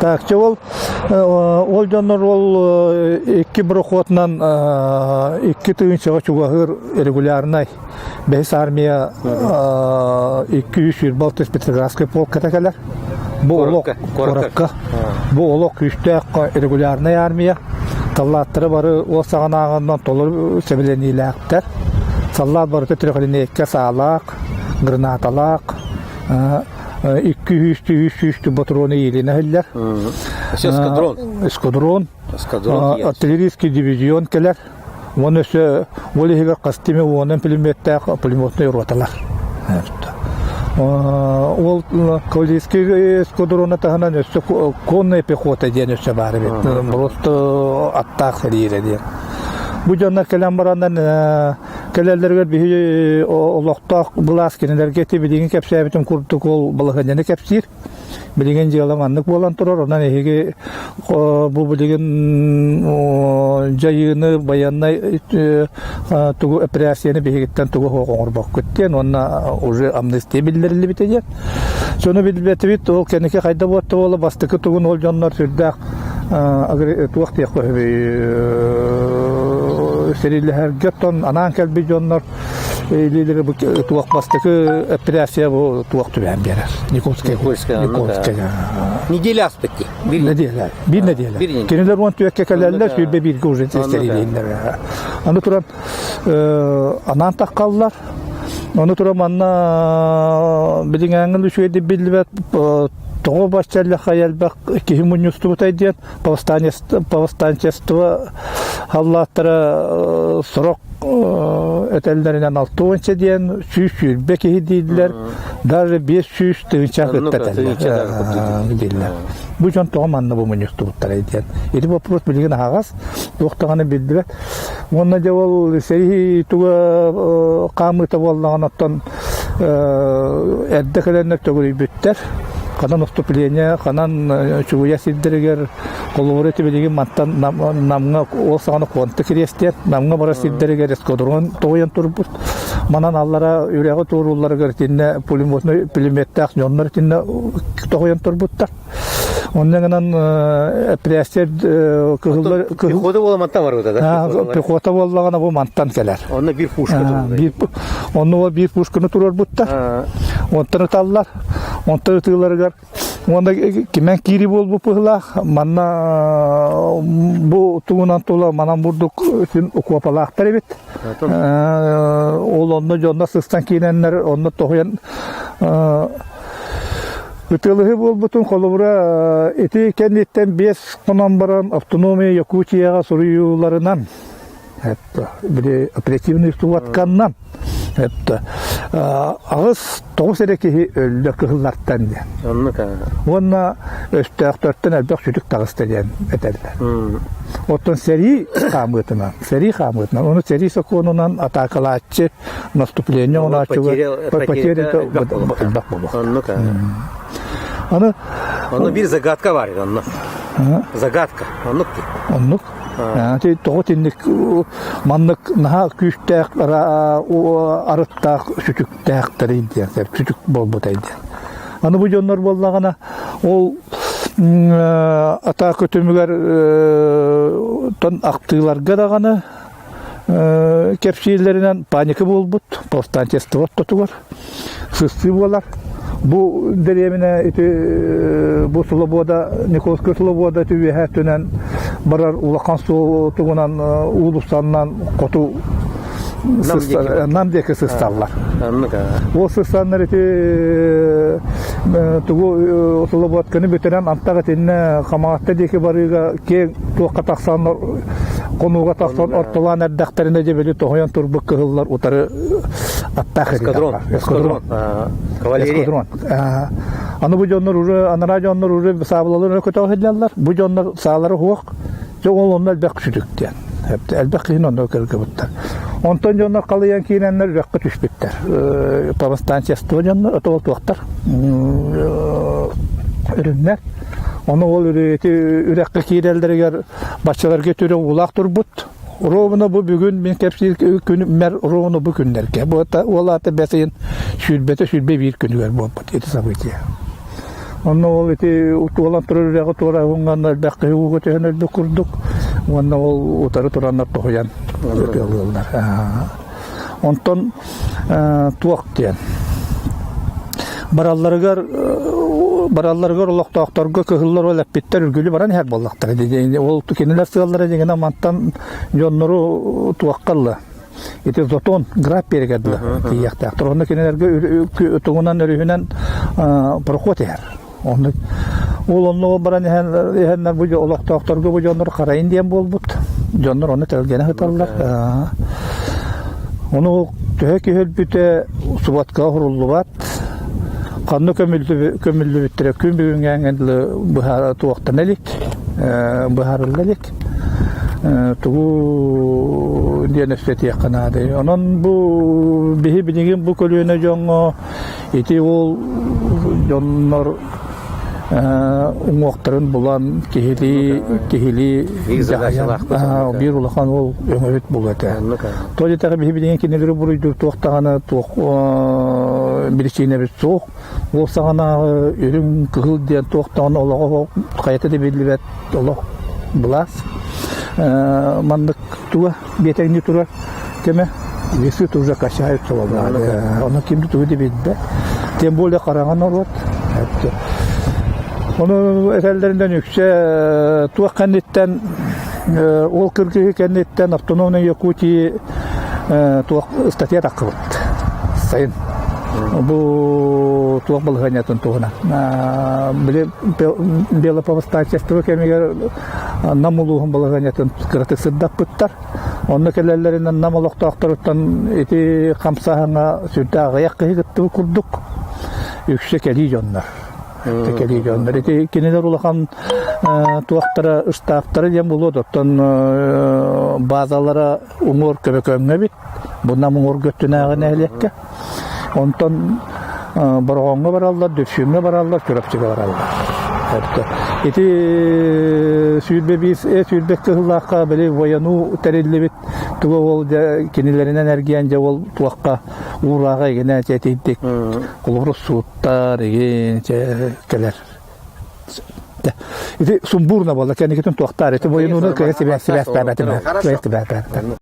Так, чэ ол ол дьоннор ол икки брохотунан 2 тыһыынчаҕа чугаһыыр регулярнай бэһис армия 226 Петроградскай полката кэлэр. Бу олох куоракка. Бу олох күүстээх регулярнай армия. Саллааттара бары ол саҕанааҕынан толору сэбилэниилээхтэр. Саллаат барыта трехлинейка саалаах, гранаталаах, 200 300 патроны иилинэ иһиллэр. Эскадрон. Эскадрон. Артиллерийский дивизион кэлэр. Уонна өссө ол иһигэр хастыме уонан пулеметтээх пулеметнай роталар. Ол кавалерийский эскадрона таһынан өссө конная пехота диэн өссө баар эбит. Просто аттаах сэриирэ диэн. Бу дьоннор кэлэн бараннар кэлэллэригэр биһи олохтоох былаас кинилэргэ ити билигин кэпсээбитим курдук ол балаһыанньаны кэпсиир. Билигин дьыала маннык буолан турар, онон эһиги бу билигин дьайыыны байыаннай тугу эпэрээссийэни биһигиттэн тугу суох оҥорбоккут диэн уонна уже амнистия биллэриллибитэ диэн. Сону билбэтибит, ол кэнники хайда буотта буола бастакы тугун ол дьоннор сүрдээх туох диэх сэриилэһэргэ оттон анаан кэлбит дьоннор илиилэри бу туох бастакы операция бу туох түбээн биэрэр Никольская Никольская Неделя ааспыт дии. Неделя. Биир неделя. Кинилэр 14-кэ кэлэллэр, 21-гэ уже сэриилииллэр. Аны туран анаан таххаллар. Ону туран манна билиҥээҥҥин үчүгэйдик биллибэт тоҕо баччаллахха элбэх киһи мунньустубутай диэн повстанчество халлааттара сорох этэллэринэн 60 диэн 120 киһи дииллэр, даже 500 тыһыынча кытта этэллэр дииллэр. Бу дьон тоҕо манна бу мунньустубуттарай диэн. Ити вопрос билигин аһаҕас, туох даҕаны биллибэт. Уонна дьэ ол сэрии туга хаамыыта буоллаҕына оттон эрдэ кэлэннэр төгүрүйбүттэр. Ханан наступление, ханан чугуйа сирдэригэр холобура ити билигин мантан Намҥа ол саҕана Куонта кириэстиэр Намҥа барар сирдэригэр эскадрон тоҕуйан турбут. Манан аллара үрэҕи туоруулларыгар итиннэ пулеметный пулеметтээх дьоннор итиннэ тоҕуйан турбуттар. Онно гынан эпэрээссийэ кыһыллар Пехота буола мантан барбыта да? Пехота буоллаҕына бу мантан кэлэр. Онно биир пушка Онно биир пушканы туруорбуттар. Онтон ыталлар. Онтон ытыыларыгар уонна кимэн киири буолбут быһыылаах. Манна бу тугунан тула манан бурдук син окуопалаахтар эбит. Ол онно дьонно сыстан киирэннэр онно тоһуйан Ытыалаһыы буолбутун холобура ити кэнниттэн 5 хонон баран автономия Якутияҕа суруйууларынан били оперативный субатканнан аҕыс тоҕус эрэ киһи өллө кыһыллартан диэн. Уонна өстөөхтөртөн элбэх сүтүк таҕыста диэн этэллэр. Оттон сэрии хаамыытынан, сэрии хаамыытынан, ону сэрии сокуонунан атаакалааччы наступление оҥооччуга потеря элбэх буолуох. Оннук. Аны Онно биир загадка бар онно. Загадка. Оннук дии. Оннук. Тоҕо тинник маннык наһаа күүстээх арыттаах сүтүктээхтэрий диэн сүтүк буолбутай диэн. Аны бу дьоннор буоллаҕына ол атака түмүгэр тон ахтыыларга даҕаны Кэпсииллэринэн паника буолбут, повстанчество ортотугар сыстыы буолар. Бу дэриэбинэ ити бу Слобода, Николская Слобода ити үөһээ өттүнэн барар улахан суол тугунан уулуссаннан хоту Нам диэки сысталлар. Ол сыстаннар ити тугу Слободканы бүтэрэн антах итиннэ Хамаҕатта диэки барыыга киэҥ туохха тахсан хонууга тахсан ортолоон эрдэхтэринэ дьэ били тоһуйан турбут кыһыллар утары аттаах эскадрон эскадрон эскадрон аны бу дьоннор уже анараа дьоннор уже саабылаларын көтөҕө сылдьаллар бу дьоннор саалара суох дьэ ол онно элбэх сүтүк диэн элбэх киһини онно кыргыбыттар онтон дьоннор халыйан киирэннэр үрэххэ түспүттэр повстанчество дьоннор отол туохтар үрүҥнэр ону ол үрэххэ киирэллэригэр Баччаларга түрө уулаах турбут. Ровно бу бүгүн мин кэпсиир күнүммэр ровно бу күннэргэ. Бу ол аата бэс ыйын 21 күнүгэр буолбут ити событие. Онно ол ити туолан турар үрэҕи туора уҥанна элбэх киһи ууга түһэн өлбүт курдук. Уонна ол утары тураннар тоһуйан ытыалыыллар. Онтон туох диэн баралларыгар баралларыгар олохтоохторго кыһыллар ол эппиттэр үргүлү баран иһэр буоллахтара. Ол кинилэр сыаллара дьиҥинэ мантан дьоннору туохха Ити Затон Граб берегэр дылы тиийиэхтээхтэр. Онно кинилэргэ тугунан өрүһүнэн проход иһэр. Онно ол онно баран иһэн иһэннэр бу олохтоохторго бу дьоннор харайын диэн буолбут. Дьоннор ону тэлгэнэ сыталлар. Ону төһө киһи өлбүтэ субатка оһоруллубат. Ханна көмүллүбүттэрэ күн бүгүҥҥэ дылы быһаара туохтана илик, быһаарылла илик. Тугу диэн өссө этиэххэ наадай. Онон бу биһи билигин бу көлүөнэ дьоҥҥо ити ол дьоннор уҥуохтарын булан киһилии киһилии дьаһайан биир улахан ол өҥөбүт буолуо этэ. Тоҕо диэтэххэ биһи билигин кинилэри буруйдуур туох даҕаны туох биричиинэбит суох. Ол саҕанааҕы үрүҥ кыһыл диэн туох даҕаны олоҕо хайата да биллибэт олох былаас. Маннык туга биэтэҥнии турар кэмэ весы уже качаются Ону ким да тугу да билбэт. Тем более хараҥа норуот. Ону этэллэринэн үксэ туох кэнниттэн ол кыргыһыы кэнниттэн автономной Якутии туох статья таххыбыт сайын бу туох балаһыанньатын туһунан били белоповстачество кэмигэр Нам улууһун балаһыанньатын кыратык сырдаппыттар. Онно кэлэллэринэн Нам олохтоохторуттан ити хамсааһыҥҥа сүрдээх аҕыйах киһи кыттыбыт курдук үксэ кэлии дьоннор. Кэлии дьоннор. Ити кинилэр улахан туохтара ыстааптара диэн буолуо оттон базалара уҥуор Көбөкөҥҥө эбит. Бу Нам уҥуоргу өттүнээҕи нэһилиэккэ. Онтон Бороҕоҥҥо бараллар, Дүпсүҥҥэ бараллар, Чурапчыга бараллар. Ити 21 22 сыллаахха били воену тэриллибит туга ол дьэ кинилэринэн эргийэн дьэ ол туохха уурааҕа игинэ этийдик холобур сууттар игин кэлэр ити сумбурна буолла кэнникитин туохтаар ити военуну кыһа сибээс сибээстээбэтим.